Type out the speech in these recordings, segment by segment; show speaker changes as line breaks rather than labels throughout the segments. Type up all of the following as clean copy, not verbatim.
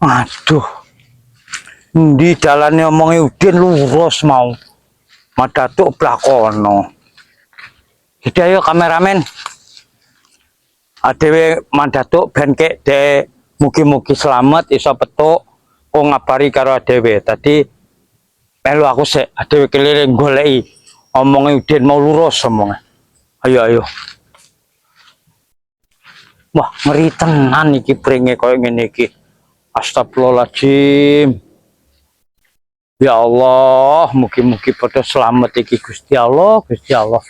Aduh. Endi dalane omonge Udin lurus mau. Madatuk blakono. Jadi ayo, kameramen. Adewe mandatuk ben kek de mugi-mugi selamat iso petuk kok ngabari karo adewe. Tadi melu aku sik, adewe keliling goleki omonge Udin mau lurus omongnya. Ayo, ayo. Wah, ngeri tenan iki pringe koyo ngene iki. Astagfirullahaladzim. Ya Allah, mugi-mugi padha selamat iki, Gusti Allah, Gusti Allah.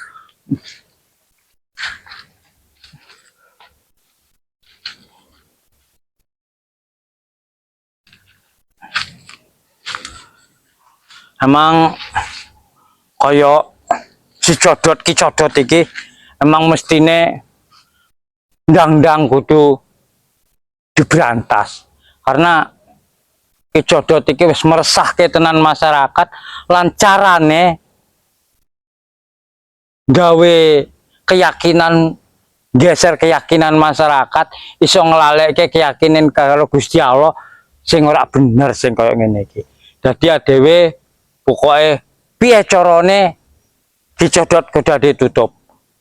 Emang kaya si codot ki codot iki emang mestine ndang-ndang kudu diberantas karena ki codot iki wis meresahke tenan masyarakat lan carane gawe keyakinan, geser keyakinan masyarakat, iso nglalekke keyakinan karo Gusti Allah sing ora bener sing kaya ngene iki. Dadi adewe pokoke piye carane dicodot kudu ditutup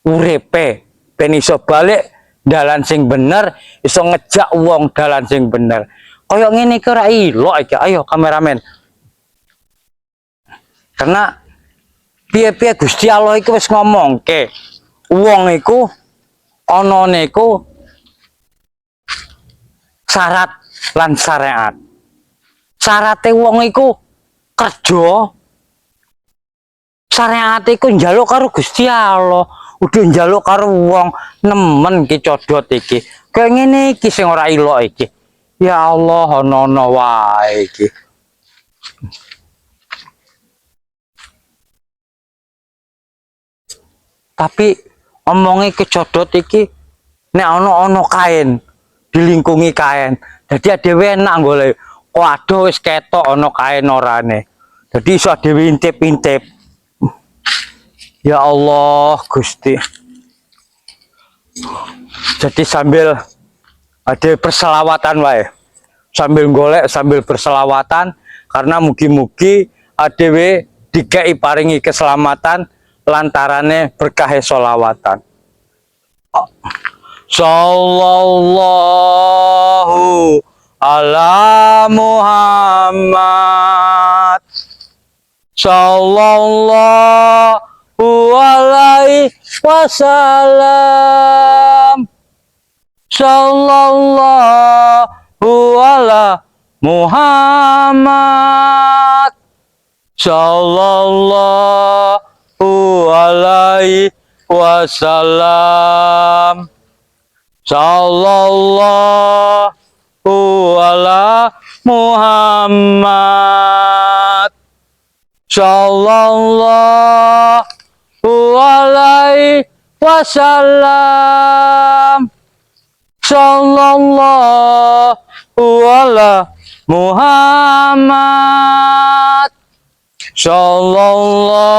uripe ben iso balik dalan sing bener, iso ngejak wong dalan sing bener. Kaya ngene iki ora ilok iki. Ayo, kameramen. Karena piye-piye Gusti Allah iku wis ngomongke wong iku anane iku syarat lan syariat. Syarate wong iku kerja, syariat iku njaluk karo Gusti Allah, udah njaluk karo wong. Nemen ki codot iki kaya ngene iki sing ora ilok iki. Ya Allah, ana-ana wae iki. Tapi omonge kecodot iki nek ana-ana kain dilingkungi kain, dadi dhewe enak golek. Kok adoh wis ketok ana kain orane, dadi iso dhewe intip-intip. Ya Allah Gusti. Jadi sambil ada perselawatan wae, sambil golek sambil berselawatan, karena mugi-mugi adewe dikei paringi keselamatan lantarane berkah solawatan. Sallallahu ala Muhammad, Sallallahu alaihi wasallam, Sallallahu ala Muhammad, Sallallahu alaihi wasallam, Sallallahu ala Muhammad, Sallallahu alaihi wasallam, Sallallahu ala Muhammad, Sallallahu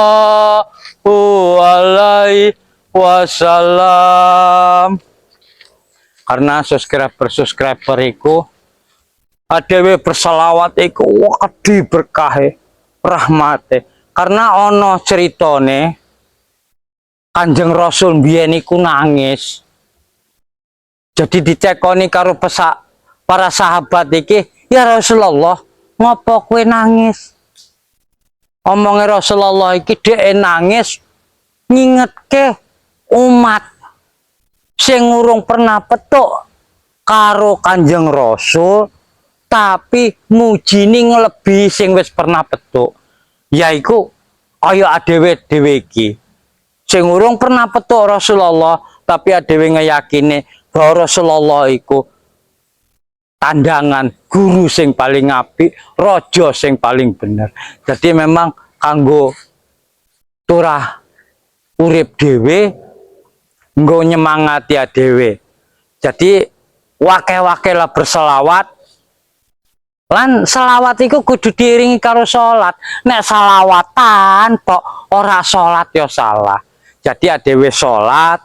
alaihi wasallam. Karena subscriber subscriber iku adewe berselawat iku wedi berkahe rahmate, karena ono ceritane Kanjeng Rasul biyen iku nangis. Jadi ditekoni karo pesak para sahabat iki, "Ya Rasulullah, ngopo kowe nangis?" Omonge Rasulullah iki dhek nangis ngingetke umat sing urung pernah petuk karo Kanjeng Rasul, tapi mujine nglebihi sing wis pernah petuk, yaiku kaya adewe dhewe iki sing urung pernah petuk Rasulullah, tapi adewe ngeyakini bahwa Rasulullah iku tandangan guru sing paling apik, raja sing paling bener. Jadi memang kanggo turah urip dhewe, nggo nyemangati dhewe. Jadi wake-wake lah berselawat, lan selawat iku kudu diiringi karo salat. Nek salawatan tok ora salat ya salah. Jadi adewe salat,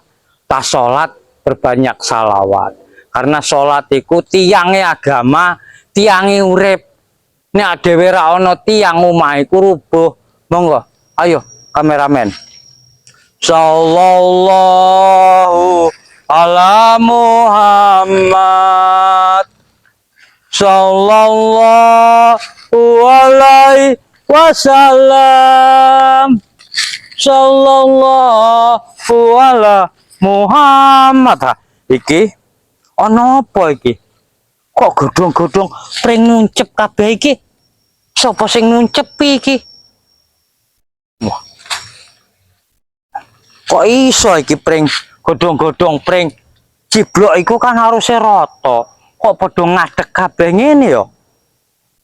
tas salat berbanyak salawat. Karena salat iku tiangnya agama, Tiange urip. Nek dhewe ra ana tiang, omah iku rubuh. Monggo, ayo kameramen. Sallallahu ala Muhammad. Sallallahu alaihi wasallam. Sallallahu ala Muhammad. Ha, iki ana apa iki? Kok godhong-godhong pring nuncep kabeh iki? Sapa sing nuncepi iki? Wah. Kok iso iki pring godhong-godhong pring ciblok iku kan harusnya rata. Kok padha ngadeg kabeh ngene ya?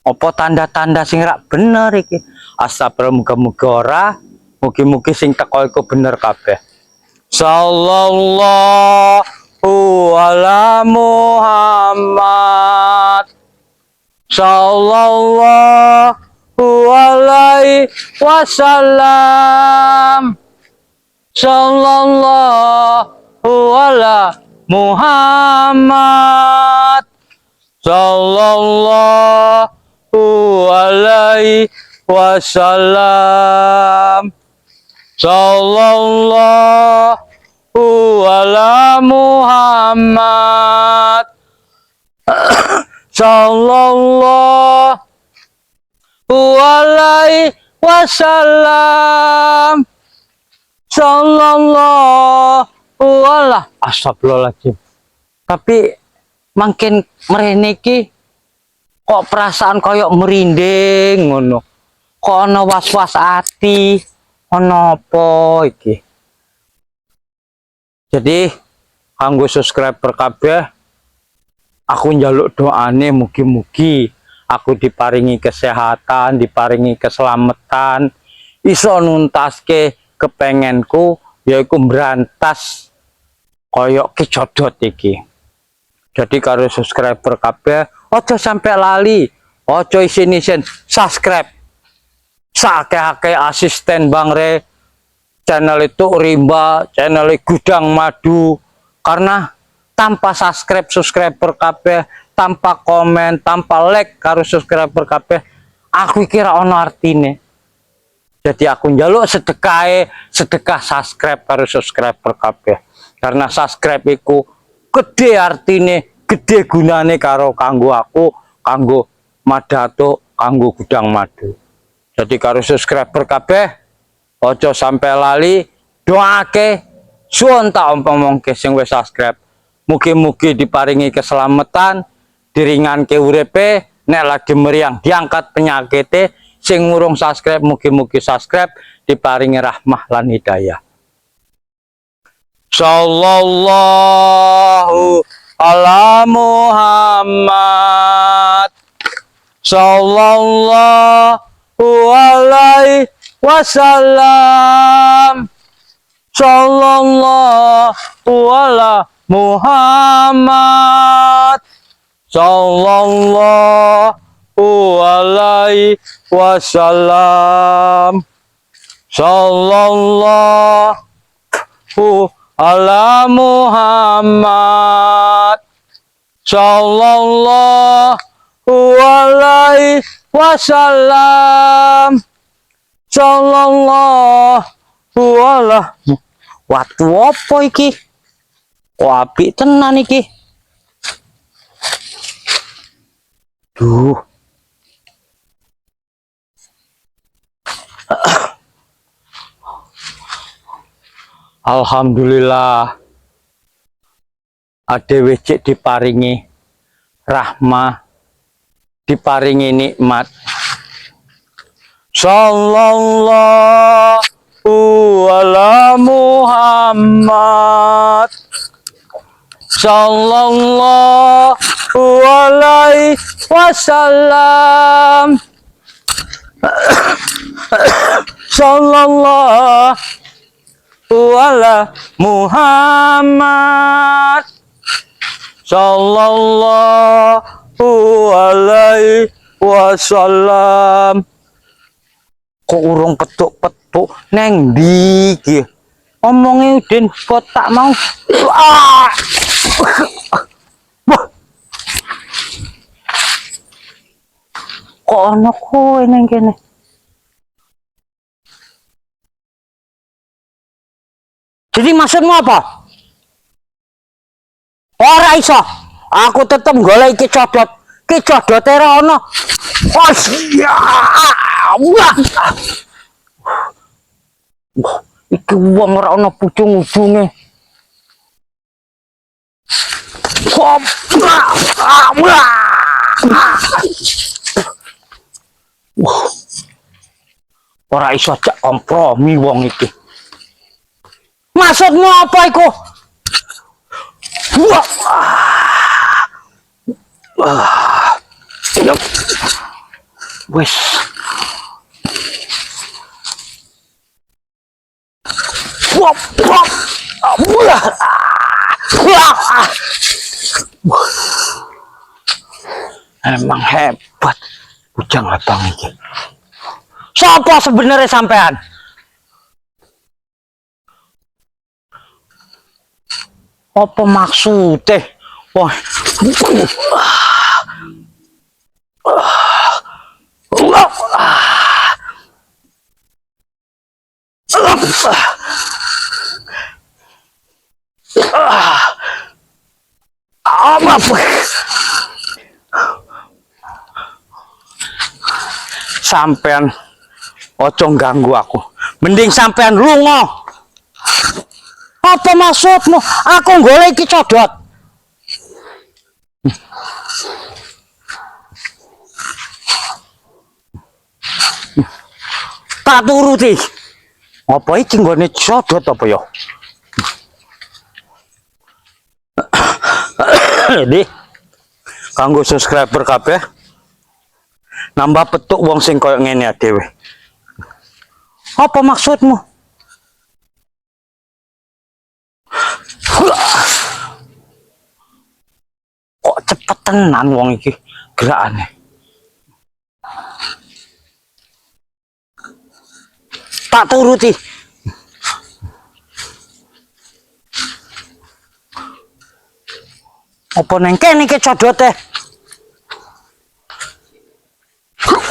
Apa tanda-tanda sing rak bener iki? Astagfirullah, muga-muga ora. Mugi-mugi sing teko iku bener kabeh. Sallallahu ala Muhammad. Sallallahu alaihi wasallam. Sallallahu ala Muhammad. Sallallahu alaihi wasallam. Sallallahu ala Muhammad. Sallallahu alaihi wasallam. Sallallahu ala. Astagfirullahaladzim. Tapi makin mrene iki kok perasaan koyok merinding ngono. Kok ana was-was ati. Ana apa iki? Jadi kanggo subscriber kabeh, aku njaluk doane mugi-mugi aku diparingi kesehatan, diparingi keselamatan, iso nuntaske kepengenku, yaiku berantas koyok Ki Codot iki. Jadi karo subscriber kabeh, ojo sampai lali, ojo isin-isin subscribe. Sakeh-akeh asisten Bang Re, channel itu Rimba, channel Gudang Madu, karena tanpa subscribe subscriber kabeh, tanpa komen, tanpa like karo subscriber kabeh, aku kira ono artine. Jadi aku njaluk sedekahe, sedekah subscribe karo subscriber kabeh. Karena subscribe iku gede artine, gede gunane karo kanggo aku, kanggo Madato, kanggo Gudang Madu. Jadi karo subscriber kabeh, ojo sampai lali, doake, suwun tak omongke sing wis subscribe. Mugi-mugi diparingi keselamatan, diringanke uripe, nek lagi meriang diangkat penyakite, sing urung subscribe mugi-mugi subscribe, diparingi rahmah lan hidayah. Sallallahu ala Muhammad. Sallallahu alaihi wasallam. Sallallahu ala Muhammad. Sallallahu alaihi wasallam. Sallallahu ala Muhammad. Sallallahu alaihi wasallam. Sallallahu ala. Watu apa iki? Kok apik tenan iki? Duh. Alhamdulillah, adewe cek diparingi rahmah, diparingi nikmat. Sallallahu ala Muhammad. Sallallahu alaihi wasallam. Sallallahu ala Muhammad. Sallallahu alaihi wasallam. Kok urung petuk-petuk, neng ndi iki? Omonge Udin kotak mau. Ah! Wah. Kok ana kowe ning kene? Jadi maksudmu apa? Ora iso. Aku tetep golek iki codot. Ki codote ora ana. Oh, iya. Wah. Wah, iki wong ora ana ujung-ujunge. Wah. Wah. Wah. Ora iso cak kompromi wong iki. Maksudmu apa iku? Wah. Wah. Wes. Wah. Wah. Wah. Wah. Emang hebat bujang abang iki. Sopo sebenarnya sampean? Apa maksudnya? Wah. Apa? Sampean ojo ganggu aku. Mending sampean lunga. Apa maksudmu? Aku golek iki codot. Tak turuti. Apa iki nggone codot apa ya? Jadi kanggo subscriber kabeh nambah petuk wong sing koyo ngene dhewe. Apa maksudmu? Kok cepet tenan wong iki gerakane. Tak turuti. Apa neng kene iki codote?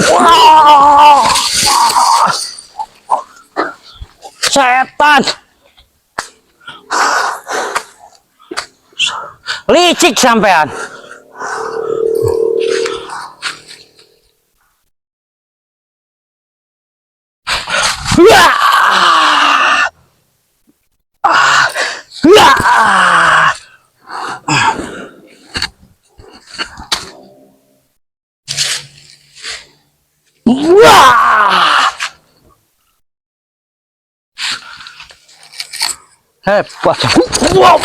Wah! Setan. Licik sampean. Wah! Wah! Wah! Hebat. Wow.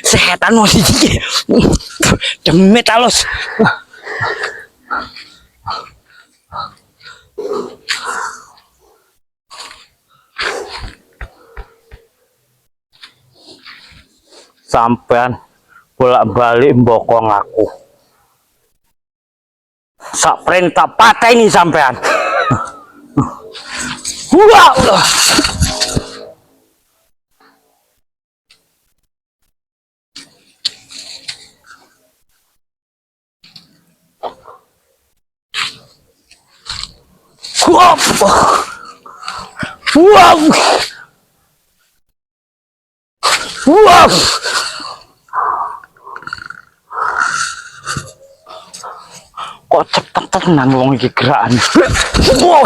Setan mau siji. Demit halus. Sampean bolak-balik mbokong aku. Sak perintah pateni sampean. Wah. Wah. Wah. Wah. Kok cepet tenan wong iki gerakane. Wah.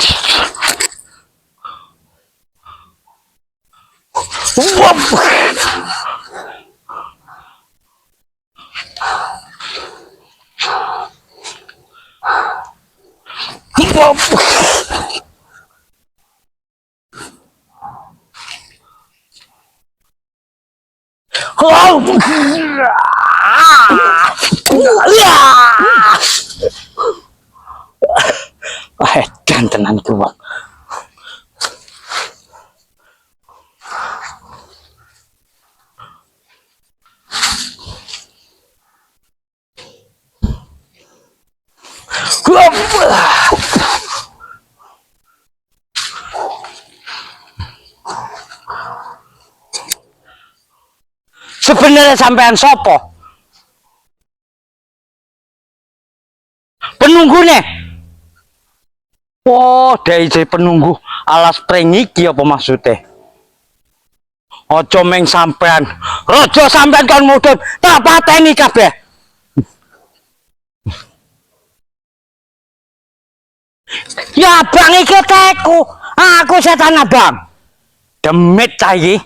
Wah. Wah. Edan tenan iki wong. Sebenarnya sampean sopo? Penunggune. Oh, dhek penunggu alas pring iki apa maksudnya? Aja meng sampean. Raja sampean kon mudhun, tak pateni kabeh. Ya abang iki teku. Aku setan abang. Demit ta iki.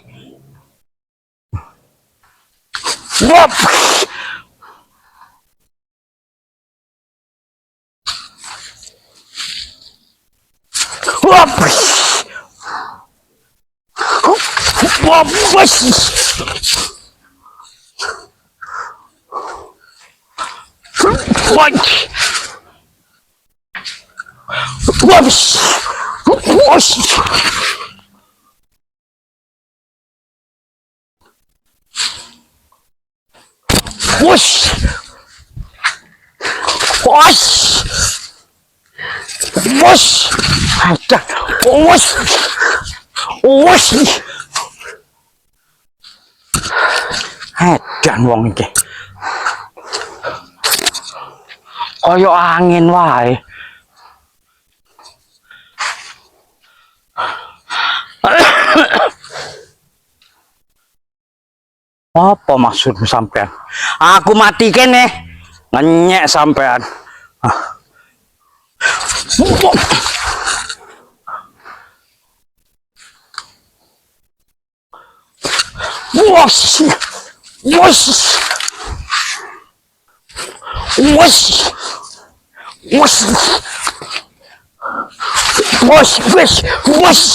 Wop. Wop. Wop. Wop. Wop. Wop. Wush. Wush. Wush. Ada. Wush. Wush. Edan wong iki. Kaya angin wae. Apa maksudmu sampean? Aku mati kene. Ngenyek sampean. Ah. Wush. Wush. Wush. Wush. Wush, wush, wush.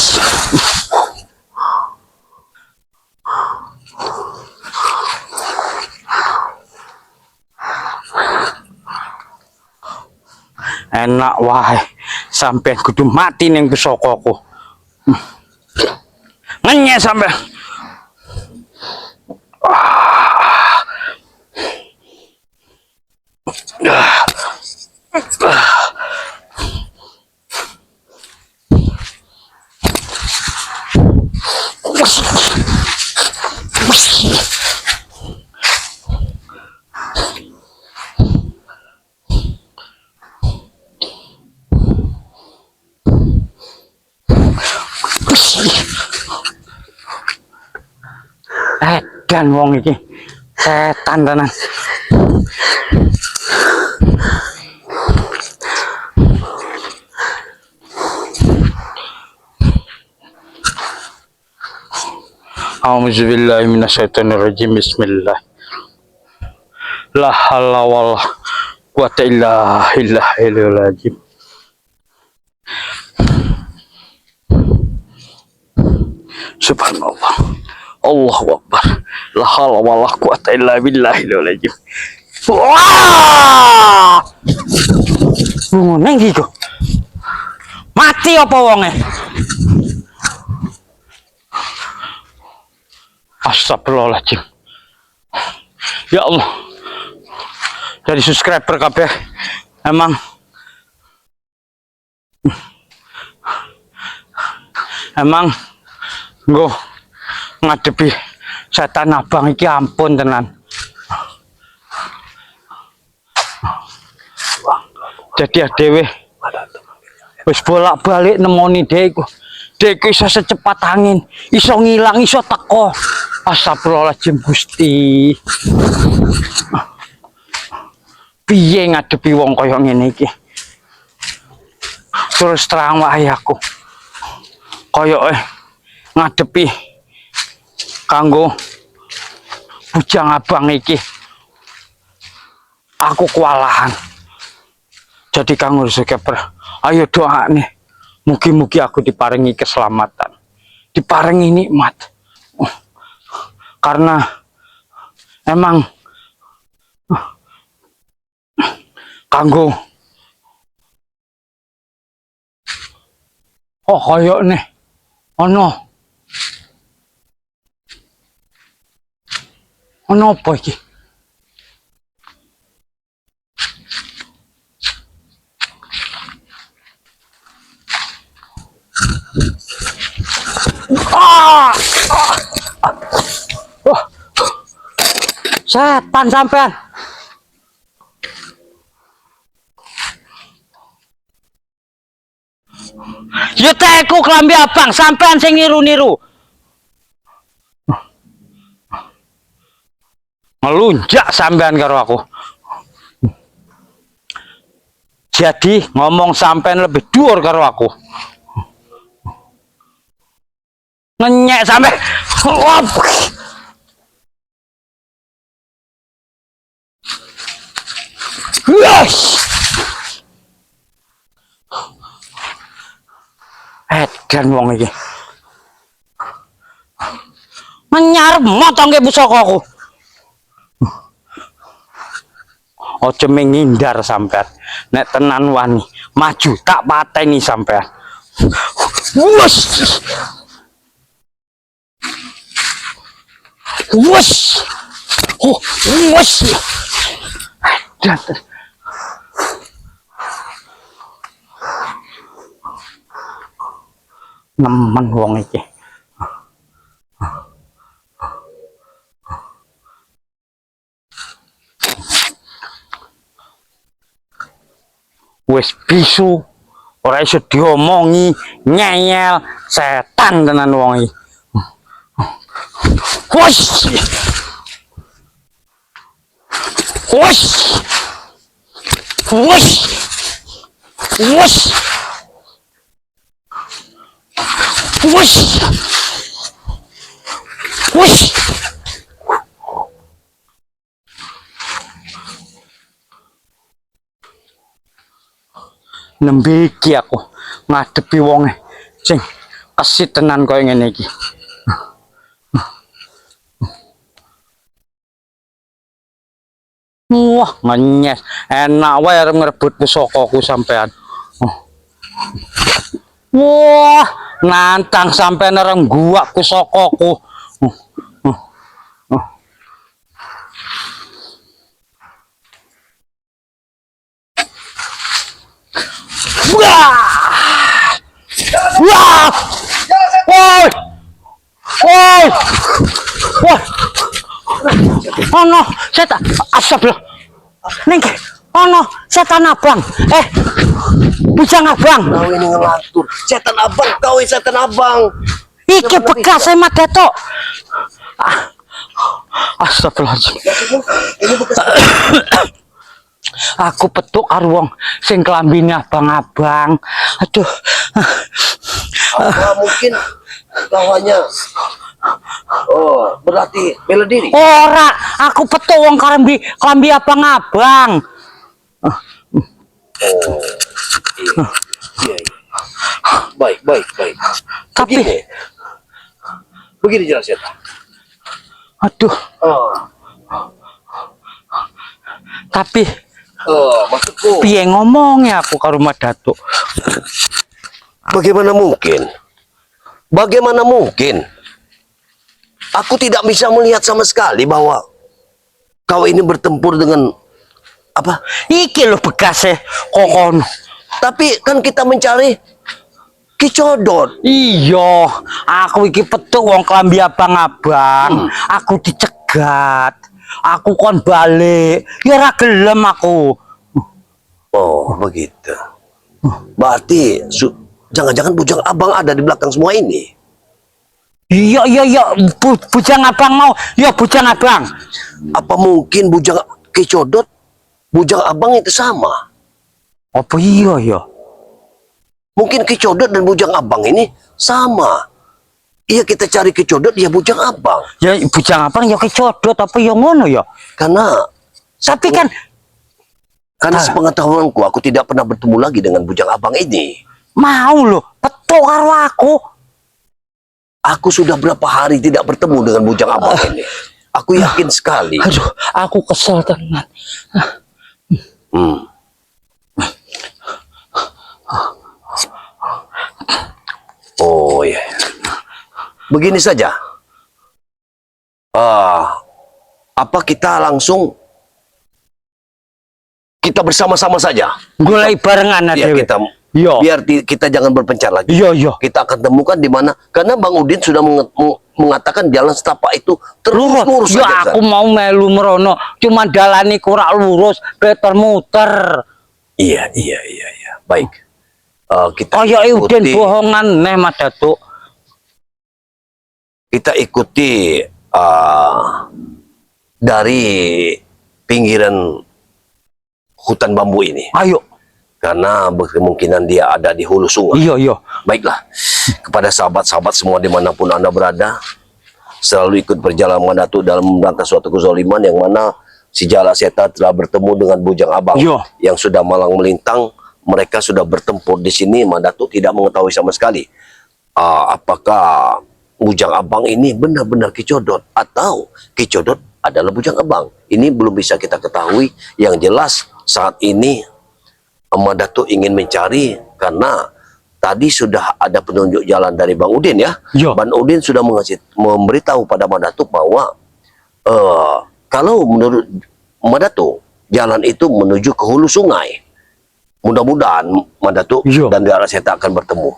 Enak wae, sampean kudu mati ning pusakaku. Ngenyek sampean. Edan wong iki. Setan tenan. A'udzubillahi minasyaitonirrajim. Bismillah. La haula wala quwata illa billahil azim. Subhanallah. Allahu akbar. La haula wala quwata illa billahil azim. Wah! Ngene iki kok. Mati apa wonge? Astagfirullahaladzim. Ya Allah. Jadi subscriber kabeh emang emang nggo ngadepi setan abang iki ampun tenan. Jadi dhewe wis bolak-balik nemoni dhek iku. Dhek iku iso secepat angin, iso ngilang, iso teko. Astagfirullahaladzim Gusti. Piye ngadepi wong kaya ngene iki? Terus terang wae aku. Koyoke ngadepi kanggo bujang abang iki. Aku kewalahan. Jadi kanggo subscriber, ayo doane. Mugi-mugi aku diparingi keselamatan, diparingi nikmat. Karena emang kanggo oh koyok nih ono ono apa iki? Setan sampean. Ya teku klambi abang, sampean sing niru-niru. Ngelunjak sampean karo aku. Jadi ngomong sampean lebih dhuwur karo aku. Ngenyek sampean. Wah. Wah. Edan wong iki. Menyar motongke pusakaku. Aja menghindar sampean. Nek tenan wani, maju tak pateni sampean. Wes. Wes. Oh, wes. Edan. Nemen wong iki. Wis bisu, ora iso diomongi, ngeyel, setan tenan wong iki. Wes. Wes. Wes. Wes. Wes. Wes. Nembe iki aku ngadepi wonge sing kesit tenan koyo ngene iki. Wah, ngenyes. Enak wae arep ngrebut pusakaku sampean. Oh. Wah, nantang sampean arep guwak pusakaku. Oh. Oh. Oh. Wah! Wah! Woi! Woi! Wah! Ono setan. Astagfirullah. Ning ono setan abang. Eh. Bujang abang.
Kau ini ngelantur. Setan abang, kau ini setan abang.
Iki bekas Mak Datuk. Ah. Astagfirullahaladzim.
Ini bekas.
Aku petuk karo wong sing klambine abang-abang. Aduh.
Apa mungkin kau hanya, oh, berarti bela diri?
Ora, aku petuk wong klambi abang-abang.
Oh, iya. Iya, iya. Baik, baik, baik.
Tapi
Begini. Begini jelas ya.
Aduh,
Oh,
tapi
oh, maksudku.
Piye ngomongnya aku karo Mak Datuk?
Bagaimana mungkin? Bagaimana mungkin? Aku tidak bisa melihat sama sekali bahwa kau ini bertempur dengan apa?
Iki lho bekase kok kono.
Tapi kan kita mencari Ki Codot.
Iya, aku iki petuk wong klambi abang-abang. Aku dicegat. Aku kon balik. Ya ora gelem aku.
Oh, begitu. Berarti jangan-jangan Bujang Abang ada di belakang semua ini.
Iya, Bujang Abang mau. Ya Bujang Abang.
Apa mungkin Bujang Ki Codot, Bujang Abang itu sama?
Apa iya ya?
Mungkin Ki Codot dan Bujang Abang ini sama. Iya, kita cari Ki Codot, ya Bujang Abang.
Ya Bujang Abang ya Ki Codot, apa ya ngono ya?
Karena
Tapi kan
karena
Ah.
sepengetahuanku aku tidak pernah bertemu lagi dengan Bujang Abang ini.
Mau loh, petuk karo aku.
Aku sudah berapa hari tidak bertemu dengan Bujang Abang ini. Aku yakin sekali.
Aduh, aku kesel tenan.
Oh iya. Begini saja. Apa kita langsung kita bersama-sama saja?
Golek barengan
Biar
dhewe.
kita
Iya.
biar kita jangan berpencar lagi.
Iya, iya.
Kita akan temukan di mana, karena Bang Udin sudah mengatakan jalan setapak itu terus lurus
Ya
saja.
aku mau melu merono, cuma dalane kurang lurus, beter muter.
Iya. Baik. Kita
Kaya Udin
ikuti,
bohongan neh, Mas Datuk.
Kita ikuti dari pinggiran hutan bambu ini.
Ayo.
Karena berkemungkinan dia ada di hulu sungai.
Iya.
Baiklah, kepada sahabat-sahabat semua dimanapun Anda berada, selalu ikut perjalanan Datuk dalam memberantas suatu kezaliman yang mana si Jalak Seta telah bertemu dengan Bujang Abang yang sudah malang melintang. Mereka sudah bertempur di sini. Mak Datuk tidak mengetahui sama sekali apakah Bujang Abang ini benar-benar Ki Codot atau Ki Codot adalah Bujang Abang. Ini belum bisa kita ketahui. Yang jelas saat ini Mak Datuk ingin mencari karena tadi sudah ada penunjuk jalan dari Bang Udin ya.
Iya.
Bang Udin sudah memberitahu pada Mak Datuk bahwa kalau menurut Mak Datuk jalan itu menuju ke hulu sungai. Mudah-mudahan Mak Datuk dan Jalak Seta akan bertemu.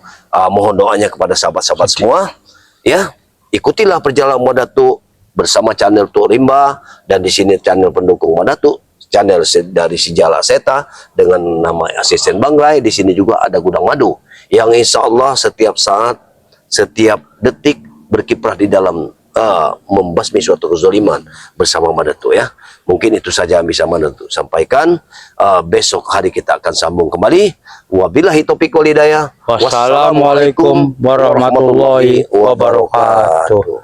Mohon doanya kepada sahabat-sahabat semua. Ya, ikutilah perjalanan Mak Datuk bersama channel Tuk Rimba dan di sini channel pendukung Mak Datuk, channel dari si Jalak Seta dengan nama asisten Bang Rai. Di sini juga ada Gudang Madu yang insya Allah setiap saat, setiap detik berkiprah di dalam membasmi suatu kezaliman bersama Mak Datuk ya. Mungkin itu saja yang bisa Mak Datuk sampaikan. Besok hari kita akan sambung kembali. Wabillahi taufiq walhidayah.
Wassalamualaikum warahmatullahi wabarakatuh.